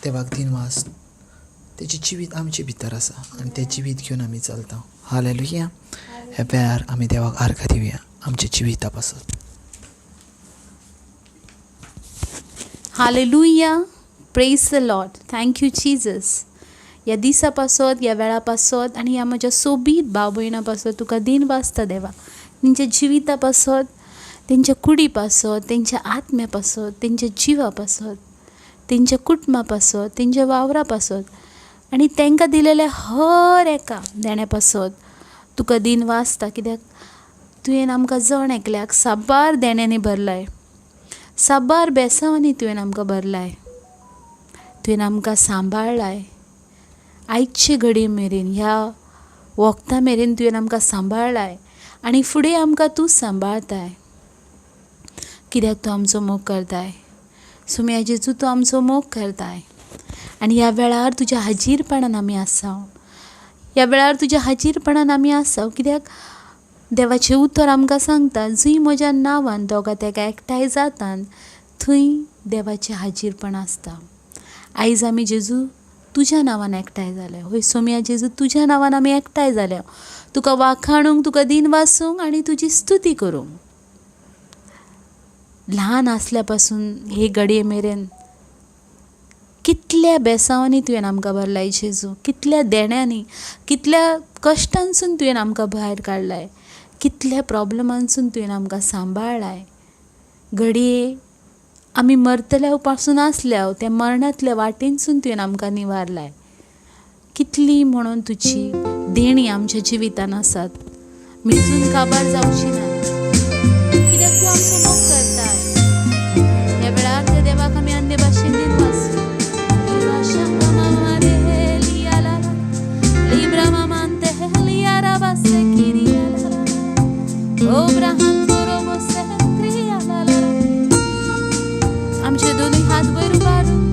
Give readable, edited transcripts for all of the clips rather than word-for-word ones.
देवाक दिनवास, तेजें जिवीत आमचे भितर आसा आनी तें जिवीत घेवन आमी चलता. हालेलुया. ह्या वेळार आमी देवाक आर्गां दिवया आमच्या जिविता पासत. Hallelujah, praise the Lord, thank you Jesus. ह्या दिसा पासत, ह्या वेळा पासत आनी ह्या म्हज्या सोबीत भाव भयणां पासत तुका दिन वाजता देवा. तेंच्या जिविता पासत, तेंच्या कुडी पासत, तेंच्या आत्म्या पासत, तेंच्या जिवा पासत, तेंच्या कुटुंबा पासत, तेंच्या वावरा पासत आनी तांकां दिलेल्या हर एका देण्या पासत तुका दिन वाजता. कित्याक तुवें आमकां जण एकल्याक साबार देण्यांनी भरलाय, साबार बेसांवांनी तुवें आमकां भरलाय, तुवें आमकां सांबाळ्ळाय. आयचे घडये मेरेन, ह्या वखदां मेरेन तुवें आमकां सांबाळ्ळाय आनी फुडें आमकां तूं सांबाळताय. कित्याक तूं आमचो मोग करताय सोम्या जेजू, तूं आमचो मोग करताय. आनी ह्या वेळार तुज्या हाजीरपणान आमी आसा, ह्या वेळार तुज्या हाजीरपणान आमी आसा. कित्याक देवाचें उतर आमकां सांगता, जंय म्हज्या नांवान दोगां तेगां एकठांय जातात थंय देवाचें हाजीरपण आसता. आयज आमी जेजू तुज्या नांवान एकठांय जाले. हय सोम्या जेजू, तुज्या नांवान आमी एकठांय जाल्या, तुका वाखाणूंक, तुका दिन वासूंक आनी तुजी स्तुती करूंक. ल्हान आसल्या पासून हे घडये मेरेन कितल्या बेसांवांनी तुवें आमकां भरलाय जेजू, कितल्या देण्यांनी, कितल्या कश्टांसून तुवें आमकां भायर काडलाय, कितल्या प्रॉब्लमांसून तुवें आमकां सांबाळ्ळाय. घडये आमी मरतल्या पासून आसल्या त्या मरणांतल्या वाटेनसून तुवें आमकां निवारलाय. कितली म्हणून तुजी देणी आमच्या जिवितान आसात, मेजून काबार जावची ना. कित्याक तूं आमचो मोग करताय. ह्या वेळार त्या देवाक आमी अन्य भाशेन दिनवास. आमचे दोनूय हात वयर उबारून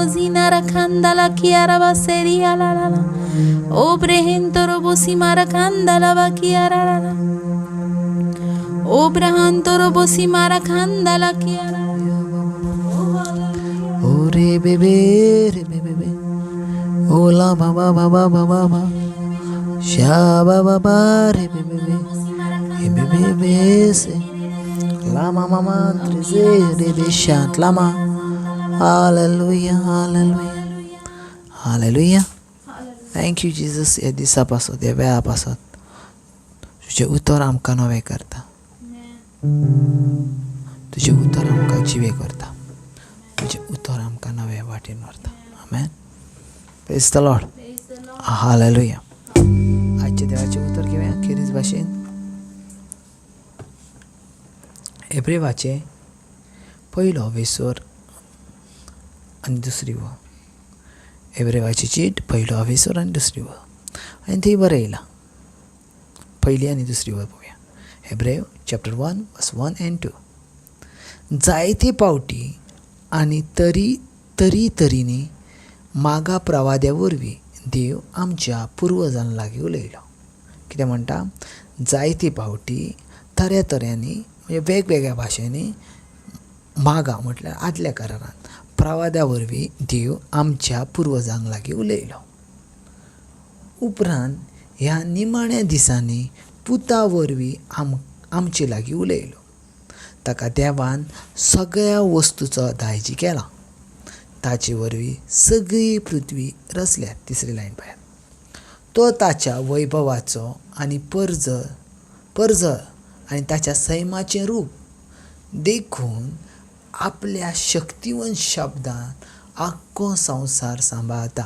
bozina rakanda la kiara baseria la la la. O brehento robo simara kanda la bakiara la la. O brahanto robo simara kanda la kiara. O re bebe re bebe. O la ba ba ba ba ba ba ba. Sha ba ba ba re bebe. E bebe be se. Lama mama treze rebe shant lama. Hallelujah, hallelujah, hallelujah. Thank you Jesus. ह्या दिसा पासत, ह्या वेळा पासत तुजें उतर आमकां नवें करता, तुजें उतर आमकां जिवें करता, तुजें उतर आमकां नवे वाटेन व्हरता. आमेन. Praise the Lord. Hallelujah. आजचें देवाचें उतर घेवया खेरीज भाशेन. एब्रेवाचें पयलो वेसोर आनी दुसरी वळ. एब्रेवाची चीट पयलो अवेसोर आनी दुसरी वळ, आनी थंय बरयलां. पयली आनी दुसरी वळ पळोवया. हेब्रेव चॅप्टर 1 वर्स 1 आनी 2. जायते पावटी आनी तरी तरी तरींनी मागा प्रवाद्या वरवीं देव आमच्या पुर्वजां लागीं उलयलो. कितें म्हणटा? जायते पावटी तरे तऱ्यांनी, म्हणजे वेगवेगळ्या भाशेंनी, मागा म्हटल्यार आदल्या करारान प्रवाद्या वरवीं देव आमच्या पुर्वजांक लागीं उलयलो. उपरांत ह्या निमाण्या दिसांनी पुता वरवीं आमचे लागीं उलयलो. ताका देवान सगळ्या वस्तूचो दायजी केला. ताचे वरवीं सगळी पृथ्वी रचल्या. तिसरी लायन पळयात. तो ताच्या वैभवाचो आनी परजळ आनी ताच्या सैमाचें रूप देखून आपल्या शक्तिवंत शब्दान आख्खो संवसार सांबाळता.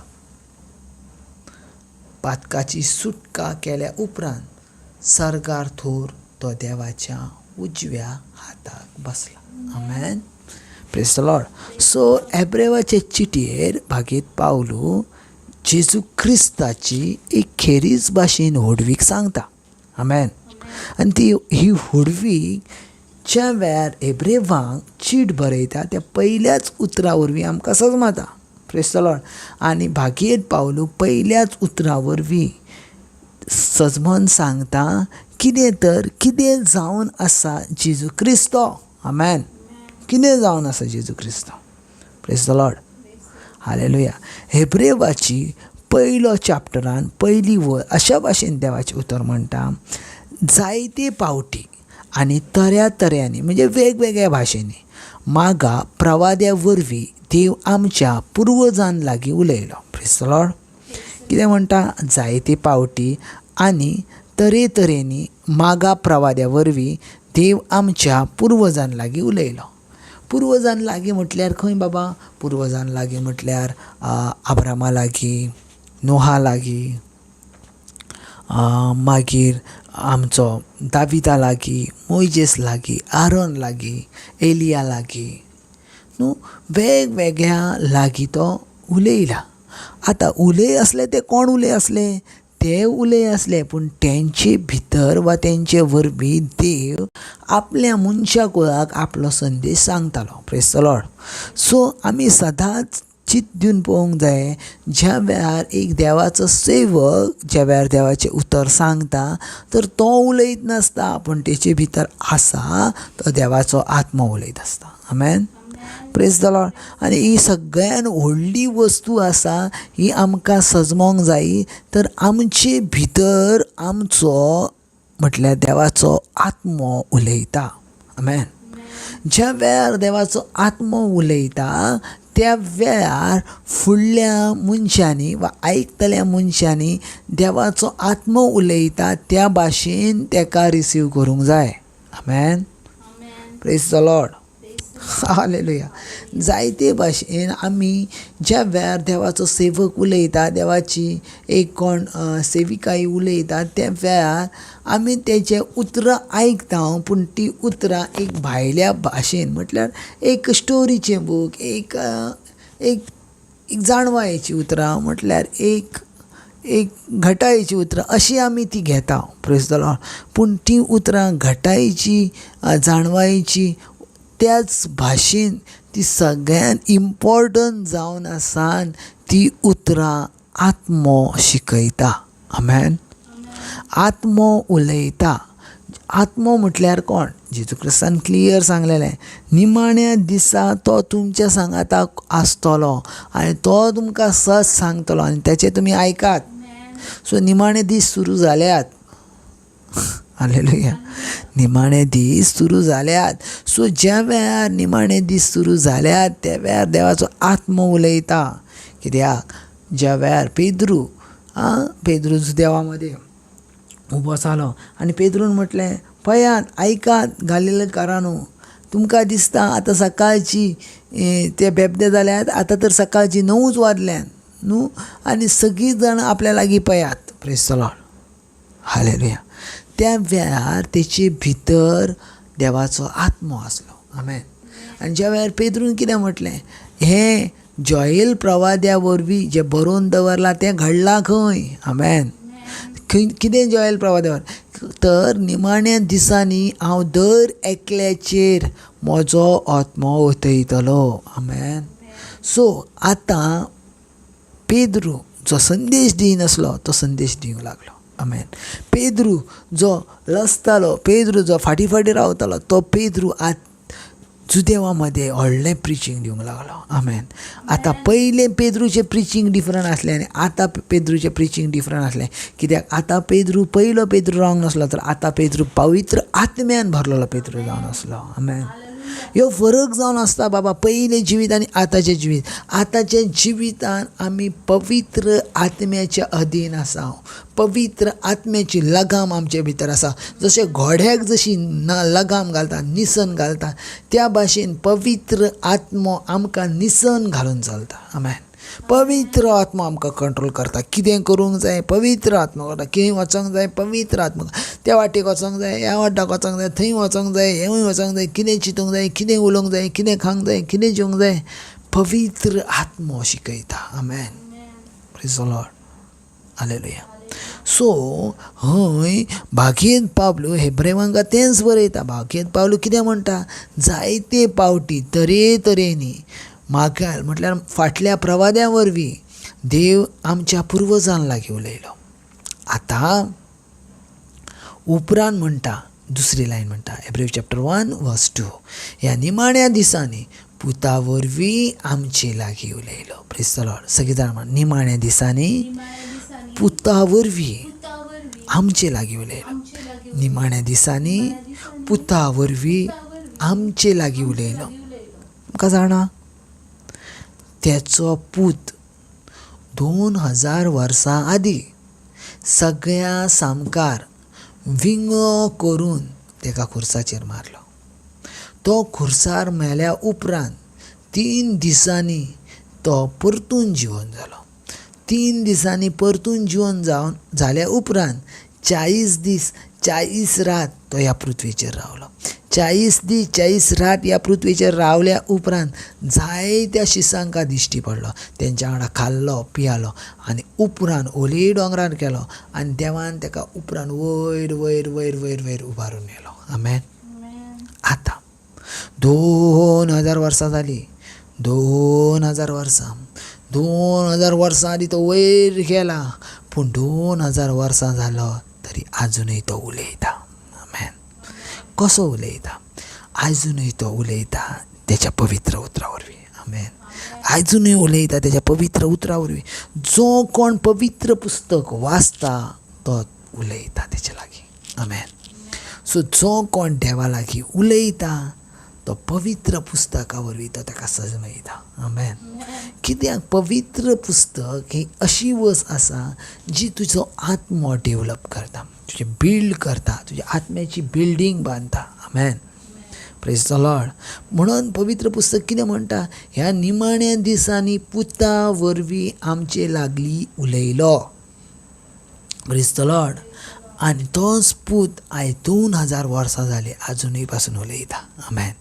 पातकाची सुटका केल्या उपरांत सर्गार थोर तो देवाच्या उजव्या हाताक बसला. आमेन. Praise the Lord. सो एब्रेवाचे चिटयेर भागीत पावलू जेजू क्रिस्ताची एक खेरीज भाशेन व्हडवीक सांगता. आमेन. आनी ती ही व्हडवीक ज्या वेळार एब्रेवांक चीट बरयता त्या पयल्याच उतरा वरवीं आमकां सजमाता. Praise the Lord. आनी भागीत पावलू पयल्याच उतरा वरवीं सजमन सांगता कितें तर कितें जावन आसा जेजू क्रिस्तो. आमेन. कितें जावन आसा जेजू क्रिस्तो. Praise the Lord. Hallelujah. हेब्रेवाची पयलो चॅप्टरान पयली वळ अशा भाशेन देवाचें उतर म्हणटा, जायते पावटी आनी तऱ्या तऱ्यांनी, म्हणजे वेगवेगळ्या भाशेंनी मागा प्रवाद्या वरवीं देव आमच्या पुर्वजां लागीं उलयलो. Praise the Lord. कितें म्हणटा? जायते पावटी आनी तरेतरेंनी मागा प्रवाद्या वरवीं देव आमच्या पुर्वजां लागीं उलयलो. पुर्वजां लागीं म्हटल्यार खंय बाबा? पुर्वजां लागीं म्हटल्यार आब्रामा लागीं, नोहा लागीं, मागीर आमचो दाविदा लागीं, मोयजेस लागीं, आरोन लागीं, एलिया लागीं, न्हू वेगवेगळ्या लागीं तो उलयला. आतां उलय आसले ते कोण उलय आसले? ते उलय आसले, पूण तेंचे भितर वा तेंचे वरवीं देव आपल्या मनशा कुळाक आपलो संदेश सांगतालो. Praise the Lord. सो आमी सदांच चित दिवन पळोवंक जाय, ज्या वेळार एक देवाचो सेवक ज्या वेळार देवाचें उतर सांगता तर तो उलयत नासता, पूण तेचे भितर आसा तो देवाचो आत्मो उलयत आसता. आमेन. Praise the Lord. आनी ही सगळ्यान व्हडली वस्तू आसा, ही आमकां सजमोंक जायी. तर आमचे भितर आमचो म्हटल्यार देवाचो आत्मो उलयता. आमेन. ज्या वेळार देवाचो आत्मो उलयता त्या वेळार फुडल्या मनशांनी वा आयकतल्या मनशांनी देवाचो आत्मो उलयता त्या भाशेन तेका रिसीव करूंक जाय. आमेन. Praise the Lord. Hallelujah. जायते भाशेन आमी ज्या वेळार देवाचो सेवक उलयता, देवाची एक कोण सेविकाई उलयता त्या वेळार आमी तेजे उतरां आयकता, पूण ती उतरां एक भायल्या भाशेन म्हटल्यार एक स्टोरीचें बूक, एक एक एक जाणवायेची उतरां, म्हटल्यार एक एक घटायेची उतरां अशी आमी ती घेता. Praise the Lord. पूण ती उतरां घटायेची, जाणवायेची त्याच भाशेन ती सगळ्यान इम्पोर्टंट जावन आसा ती उतरां आत्मो शिकयता. आमेन. आत्मो उलयता. आत्मो म्हटल्यार कोण? जेजू क्रिस्तान क्लियर सांगलेलें, निमाण्या दिसा तो तुमच्या सांगाताक आसतलो आनी तो तुमकां सत सांगतलो आनी तेचे तुमी आयकात. सो निमाणे दीस सुरू जाल्यात. हालेलुया. निमाणे दीस सुरू जाल्यात. सो ज्या वेळार निमाणे दीस सुरू जाल्यात त्या वेळार देवाचो आत्मो उलयता. कित्याक ज्या वेळार पेद्रू पेद्रू देवा मदें उबो जालो आनी पेद्रून म्हटलें, पळयात आयकात गालीलकारांनो, तुमकां दिसता आतां सकाळची ते बेबदे जाल्यात, आतां तर सकाळची 9 वाजल्यात न्हू, आनी सगळीं जाणां आपल्या लागीं पळयात. Praise the Lord. Hallelujah. त्या वेळार तेचे भितर देवाचो आत्मो आसलो. आमेन. आनी ज्या वेळार पेद्रून कितें म्हटलें, हें जॉयल प्रवाद्या वरवीं जें बरोवन दवरलां तें घडलां खंय? आमेन. कितें जॉयल प्रवाद्या? तर निमाण्या दिसांनी हांव दर एकल्याचेर म्हजो आत्मो ओतयतलो. आमेन. सो आतां पेद्रू जो संदेश दिनासलो तो संदेश दिवंक लागलो. आमेन. पेद्रू जो लजतालो, पेद्रू जो फाटीं फाटीं रावतालो, तो पेद्रू आतां जुदेवा मदें व्हडलें प्रिचींग दिवंक लागलो. आमेन. आतां पयलें पेद्रूचें प्रिचींग डिफरंट आसलें आनी आतां पेद्रूचें प्रिचींग डिफरंट आसलें. कित्याक आतां पेद्रू पयलो पेद्रू रावंक नासलो, तर आतां पेद्रू पवित्र आत्म्यान भरलेलो पेद्रू जावन आसलो. आमेन. ह्यो फरक जावन आसता बाबा, पयलें जिवीत आनी आतांचें जिवीत. आतांच्या जिवितान आमी पवित्र आत्म्याच्या अधीन आसा. पवित्र आत्म्याची लगाम आमचे भितर आसा. जशें घोड्याक जशी लगाम घालता, निसन घालता, त्या भाशेन पवित्र आत्मो आमकां निसन घालून चलता. आमेन. पवित्र आत्मो आमकां कंट्रोल करता. कितें करूंक जाय पवित्र आत्मो करता, खंय वचोंक जाय पवित्र आत्मो, त्या वाटेक वचोंक जाय, ह्या वाटाक वचोंक जाय, थंय वचोंक जाय, हेंवूय वचोंक जाय, कितें चिंतूंक जाय, कितें उलोवंक जाय, कितें खावंक जाय, कितें जेवंक जाय, पवित्र आत्मो शिकयता. आमेन. Praise the Lord. Hallelujah. So हय भागेंत पावलू हेब्रेवांक तेंच बरयता. भागेंत पावलू कितें म्हणटा, जायते पावटी तरेतरेनी म्हाका म्हटल्यार फाटल्या प्रवाद्या वरवीं देव आमच्या पुर्वजां लागीं उलयलो. आतां उपरांत म्हणटा, दुसरी लायन म्हणटा, हेब्रेव चॅप्टर 1 वर्स 2, ह्या निमाण्या दिसांनी पुता वरवीं आमचे लागीं उलयलो. Praise the Lord. सगळीं जाणां म्हण, निमाण्या दिसांनी पुता वरवीं आमचे लागीं उलयलो. निमाण्या दिसांनी पुता वरवीं आमचे लागीं उलयलो. तुमकां जाणा, तेचो पूत 2000 वर्सां आदीं सगळ्या सामकार विंगो करून तेका खुर्साचेर मारलो. तो खुर्सार मेल्या उपरांत 3 दिसांनी तो परतून जिवन जालो. 3 दिसांनी परतून जिवन जावन जाल्या उपरांत 40 दीस 40 रात तो ह्या पृथ्वीचेर रावलो. 40 दीस 40 रात ह्या पृथ्वीचेर रावल्या उपरांत जायत्या शिसांकां दिश्टी पडलो. तेंच्या वांगडा खाल्लो पियालो आनी उपरांत ओली दोंगरार गेलो आनी देवान तेका उपरांत वयर वयर वयर वयर वयर उबारून व्हेलो. आमेन. आतां 2000 वर्सां जालीं. 2000 वर्सां, 2000 वर्सां आदीं तो वयर गेला, पूण 2000 वर्सां जालो तरी आजुनूय तो उलयता. आमेन. कसो उलयता? आजुनूय तो उलयता तेच्या पवित्र उतरा वरवीं. आमेन. आजुनूय उलयता तेच्या पवित्र उतरा वरवीं. जो कोण पवित्र पुस्तक वाचता तो उलयता तेचे लागीं. आमेन. सो जो कोण देवा लागीं उलयता तो पवित्र पुस्तका वरवीं तो ताका सजमयता. आमेन. कित्याक पवित्र पुस्तक ही अशी वस्त आसा जी तुजो आत्मो डेवलप करता, तुजें बिल्ड करता, तुज्या आत्म्याची बिल्डींग बांदता. आमेन. Praise the Lord. म्हणून पवित्र पुस्तक कितें म्हणटा, ह्या निमाण्या दिसांनी पुता वरवीं आमचे लागीं उलयलो. Praise the Lord. आनी तोच पूत आयज 2000 वर्सां जालीं आजुनूय पासून उलयता. आमेन.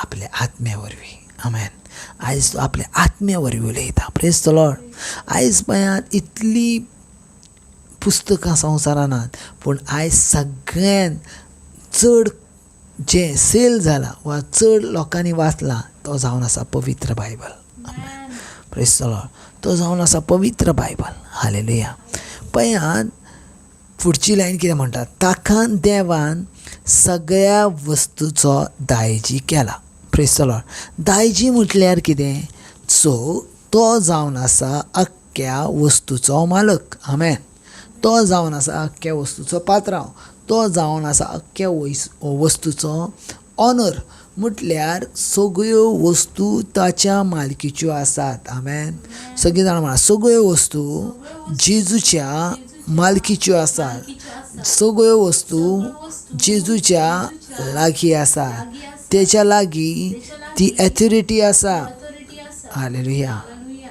आपल्या आत्म्या वरवीं. आमेन. आयज तो आपल्या आत्म्या वरवीं उलयता. Praise the Lord. आयज पळयात इतली पुस्तकां संवसारांत, पूण आयज सगळ्यान चड जें सेल जाला वा चड लोकांनी वाचलां तो जावन आसा पवित्र बायबल. प्रेज the Lord. तो जावन आसा पवित्र बायबल. हालेलुया. पळयात फुडची लायन कितें म्हणटा, ताका देवान सगळ्या वस्तूचो दायजी केला. Praise the Lord. दायजी म्हटल्यार कितें? सो तो जावन आसा अख्ख्या वस्तूचो मालक. आमेन. तो जावन आसा अख्ख्या वस्तूचो पात्रांव. तो जावन आसा अख्ख्या वस्तूचो ऑनर. म्हटल्यार सगळ्यो वस्तू ताच्या मालकीच्यो आसात. आमेन. सगळीं जाणां म्हणा, सगळ्यो वस्तू जेजूच्या मालकीच्यो आसात. सगळ्यो वस्तू जेजूच्या लागीं आसा. तेच्या लागीं ती एथोरिटी आसा. हालेलुया.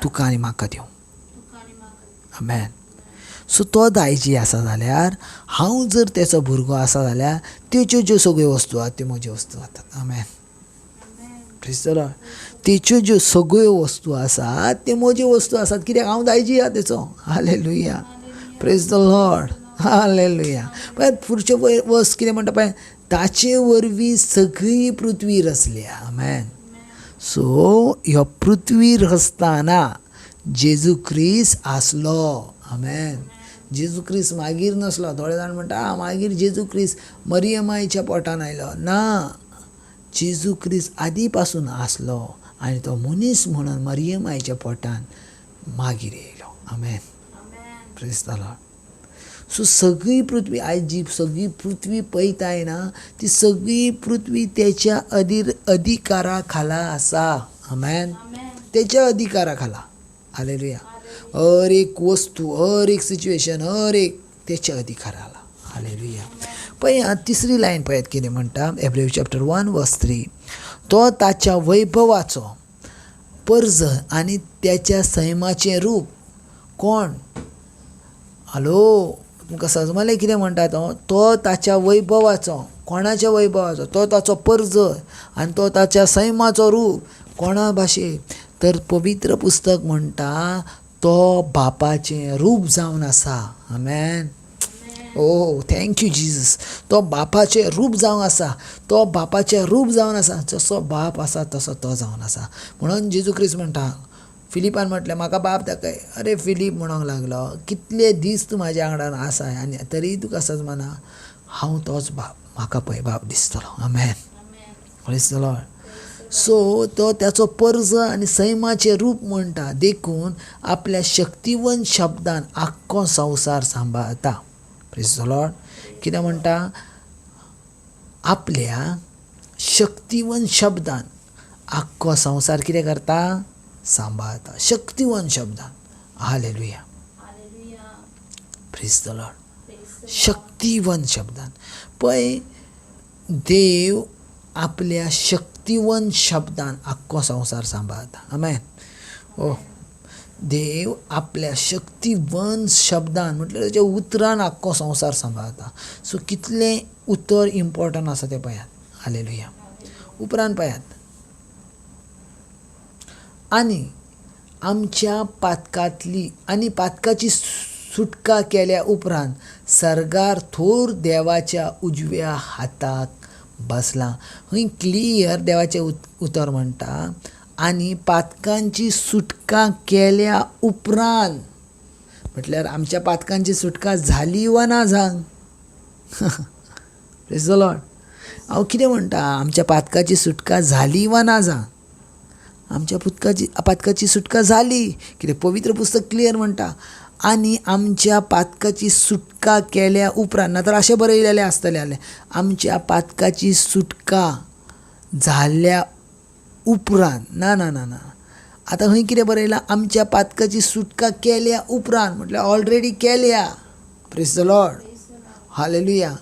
तुका आनी म्हाका दिवं. आमेन. सो तो दायजी आसा जाल्यार हांव जर तेचो भुरगो आसा जाल्यार तेच्यो ज्यो सगळ्यो वस्तू आसात त्यो म्हज्यो वस्तू जातात. आमेन. Praise the Lord. तेच्यो ज्यो सगळ्यो वस्तू आसात त्यो म्हज्यो वस्तू आसात, कित्याक हांव दायजी आसा तेचो. Hallelujah. Praise the Lord. Hallelujah. पळय फुडच्यो वस्त कितें म्हणटा पळय, ताचे वरवीं सगळी पृथ्वी रचल्या. आमेन. सो ह्यो पृथ्वी रचतना जेजू क्रिस्त आसलो. आमेन. जेजू क्रिस्त मागीर नासलो. थोडे जाण म्हणटा मागीर जेजू क्रिस्त मरियमायच्या पोटान आयलो. ना, जेजू क्रिस्त आदी पासून आसलो आनी तो मनीस म्हणून मरियमायच्या पोटान मागीर येयलो. आमेन. Praise the Lord. सो सगळी पृथ्वी आयज जी सगळी पृथ्वी पळयताय ना, ती सगळी पृथ्वी तेच्या अधिकारा खाला आसा. आमेन. तेच्या अधिकारा खाला. हालेलुया. हर एक वस्तू, हर एक सिच्युएशन, हर एक तेच्या अधिकाराला. हालेलुया. पळय तिसरी लायन पळयात कितें म्हणटा, एब्रेव चॅप्टर 1 वर्स 3, तो ताच्या वैभवाचो पर्ज आनी त्याच्या सैमाचें रूप. कोण? हॅलो, तुमकां सजमलें कितें म्हणटा तो? तो ताच्या वैभवाचो. कोणाच्या वैभवाचो? तो ताचो पर्ज आनी तो ताच्या सैमाचो रूप. कोणा भाशेन? तर पवित्र पुस्तक म्हणटा तो बापाचें रूप जावन आसा. आमेन. Oh, thank you Jesus. तो बापाचें रूप जावन आसा. तो बापाचें रूप जावन आसा. जसो बाप आसा तसो तो जावन आसा. म्हणून जेजू क्रिस्त म्हणटा, फिलिपान म्हटलें म्हाका बाप दाखय. अरे फिलीप म्हणूंक लागलो, कितले दीस तूं म्हाज्या वांगडा आसा आनी तरी तुका सजमना, हांव तोच बाप, म्हाका पळय बाप दिसतलो. आमेन. Praise the Lord. सो तो त्याचो पर्ज आनी सैमाचें रूप म्हणटा, देखून आपल्या शक्तिवंत शब्दान आख्खो संवसार सांबाळता. Praise the Lord. कितें म्हणटा? आपल्या शक्तिवंत शब्दान आख्खो संवसार कितें करता? सांबाळता. शक्तिवंत शब्दान. हालेलुया. Praise the Lord. शक्तिवंत शब्दान. पळय, देव आपल्या शक्तिवंत शब्दान आख्खो संवसार सांबाळता. आमेन. ओ देव आपल्या शक्तिवंत शब्दान म्हटल्यार ताच्या उतरान आख्खो संवसार सांबाळता. सो कितलें उतर इम्पोर्टंट आसा तें पळयात. हालेलुया. उपरांत पळयात, आनी आमच्या पातकांतली आनी पातकाची सुटका केल्या उपरांत सर्गार थोर देवाच्या उजव्या हाताक बसला. हय क्लियर देवाचें उतर म्हणटा, आनी पातकांची सुटका केल्या उपरांत, म्हटल्यार आमच्या पातकांची सुटका जाली वा ना जावंक. Praise the Lord. हांव कितें म्हणटा, आमच्या पातकाची सुटका जाली वा ना जावंक, आमच्या पातकाची सुटका जाली. कितें पवित्र पुस्तक क्लियर म्हणटा, आनी आमच्या पातकाची सुटका केल्या उपरांत, ना तर अशें बरयलेलें आसतलें जाल्यार, आमच्या पातकाची सुटका जाल्या उपरांत, ना ना ना ना, आतां खंय कितें बरयलां? आमच्या पातकाची सुटका केल्या उपरांत, म्हटल्यार ऑलरेडी केल्या. Praise the Lord. Hallelujah.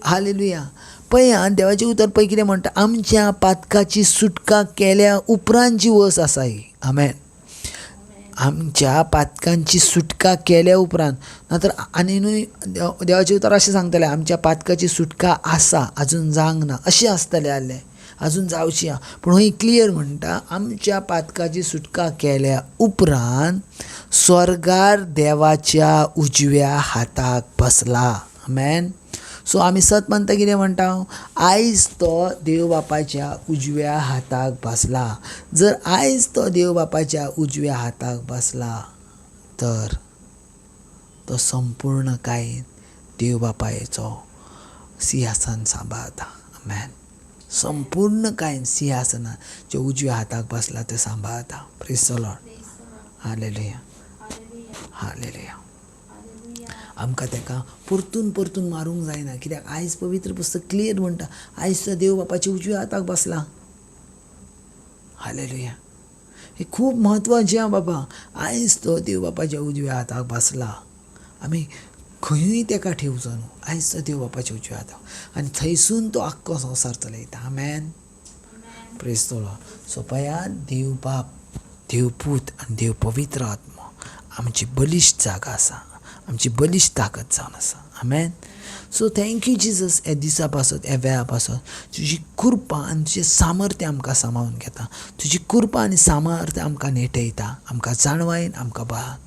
Hallelujah. पळय देवाचें उतर पळय कितें म्हणटा, आमच्या पातकाची सुटका केल्या उपरांतची वस आसा ही. आमेन. आमच्या पातकांची सुटका केल्या उपरांत, ना तर आनी न्हय देवाचें उतर अशें सांगतलें, आमच्या पातकाची सुटका आसा, आजून जावंक ना, अशें आसतलें जाल्यार आजून जावची आहा. पूण हय क्लियर म्हणटा, आमच्या पातकाची सुटका केल्या उपरांत स्वर्गार देवाच्या उजव्या हाताक बसला. आमेन. सो आमी सत मानता कितें म्हणटा? आयज तो देव बापाच्या उजव्या हाताक बसला. जर आयज तो देव बापाच्या उजव्या हाताक बसला तर तो संपूर्ण कायेन देव बापायचो सिंहासन सांबाळता. आमेन. संपूर्ण कायन सिंहासना जे उजव्या हाताक बसला ते सांबाळता. Praise the Lord. Hallelujah, hallelujah. आमकां ताका परतून परतून मारूंक जायना, कित्याक आयज पवित्र पुस्तक क्लियर म्हणटा, आयज तो देव बापाच्या उजव्या हाताक बसला. हालेलुया. हें खूब म्हत्वाचें आहा बाबा. आयज तो देव बापाच्या उजव्या हाताक बसला. आमी खंयूय ताका ठेवचो न्हू. आयज तो देव बापाच्या उजव्या हाताक, आनी थंयसून तो आख्खो संवसार चलयता. आमेन. Praise the Lord. सो पया, देव बाप, देव पूत आनी देव पवित्र आत्मो आमची बलिश्ट जागा आसा, आमची बलिश्ट ताकद जावन आसा. आमेन. So thank you Jesus. ह्या दिसा पासत, ह्या वेळा पासत तुजी कृपा आनी तुजें सामर्थ्य आमकां सांबाळून घेता. तुजी कृपा आनी सामर्थ्य आमकां नेटयता, आमकां जाणवायेन, आमकां बळान.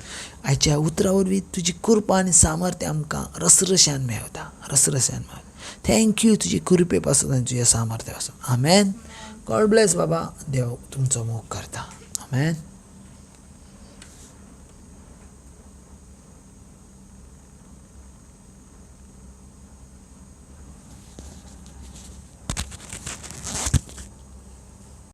आयच्या उतरा वरवीं तुजी कृपा आनी सामर्थ्य आमकां रसरश्यान मेळता, रसरश्यान मेळता. Thank you तुजी कृपे पासत आनी तुज्या सामर्थ्या पासत. आमेन. गॉड ब्लेस बाबा. देव तुमचो मोग करता. आमेन.